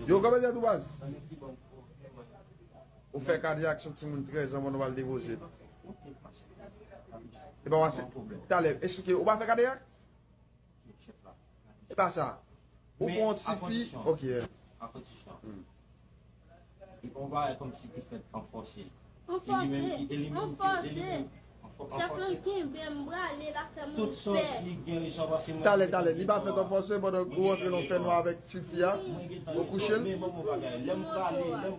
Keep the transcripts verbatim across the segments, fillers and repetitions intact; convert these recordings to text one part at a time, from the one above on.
Yo, kòman w tou baz? Ou fè kadyak sou timoun trèz an, bon, nou pral depoze. E pa wase, talè, eksplike, ou pa fè kadyak? E pa sa. Ou pran yon tifi, ok. Hmm. E pa yon bagay kòmsi ki fèt an fòse. An fòse. An fòse. Chèf lan kenbe m, m prale, l ap fè moun pè. Talè, talè, li pa fèt an fòse pandan ou rantre nan fènwa avèk tifi a, ou kouche l. Lè m prale, lè m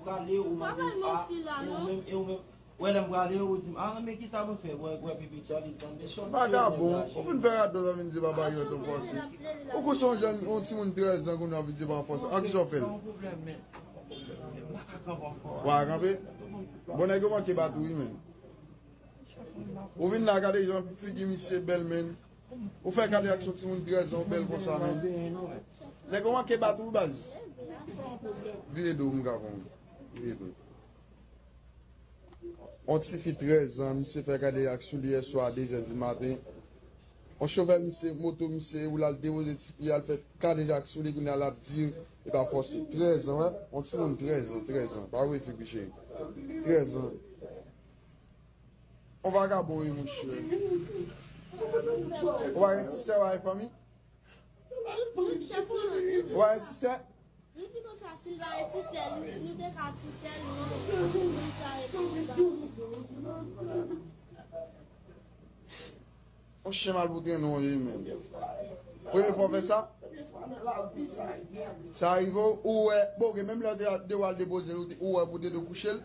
prale, ou mande m, a, e ou menm, e ou menm. Wè, lè m prale, ou di m, a, men kisa mwen fè? Wè, wè, pipi tchali, sa, men sòt. Vagabon, ou vin fè radòt, ou vin di papa yo an fòse. Ou kouche yon jèn, yon timoun trèz an, kounye a w vin di pa an fòse. An kisa w fè l? Wa kanpe? Bon, nèg yo manke bat ou, wi, men. Ou vin la, gade jan figi misye bèl, men. Ou fè kadyak sou timoun trèz an, ou bèl konsa, men. Nèg yo manke bat ou, baz. Vire do, m ka konn. Vire do. On tifi trèz an, misye fè kadyak sou li yèswa a de zè di maten. On chofè misye, moto misye, ou l al depoze tifi a, l fè kadyak sou li, kounye a l ap di, e pa fòse. Trèz an, wè. On timoun trèz an, trèz an. Pa vre, figi cheri. Trèz an. On vagabon, wi, monchè. Ou pa gen ti sè, ou pa gen fanmi? Ou pa gen ti sè? Nou di konsa, si l pa gen ti sè, nou, nou te ka ti sè l, non, nou ta reponn li ba. On chen mal pou trennen w ye, men. Premye fwa w fè sa? Sa rive w, ou wè, bon, ok, menm lè w te, te w al depoze l, ou te, ou wè pou te de kouche l.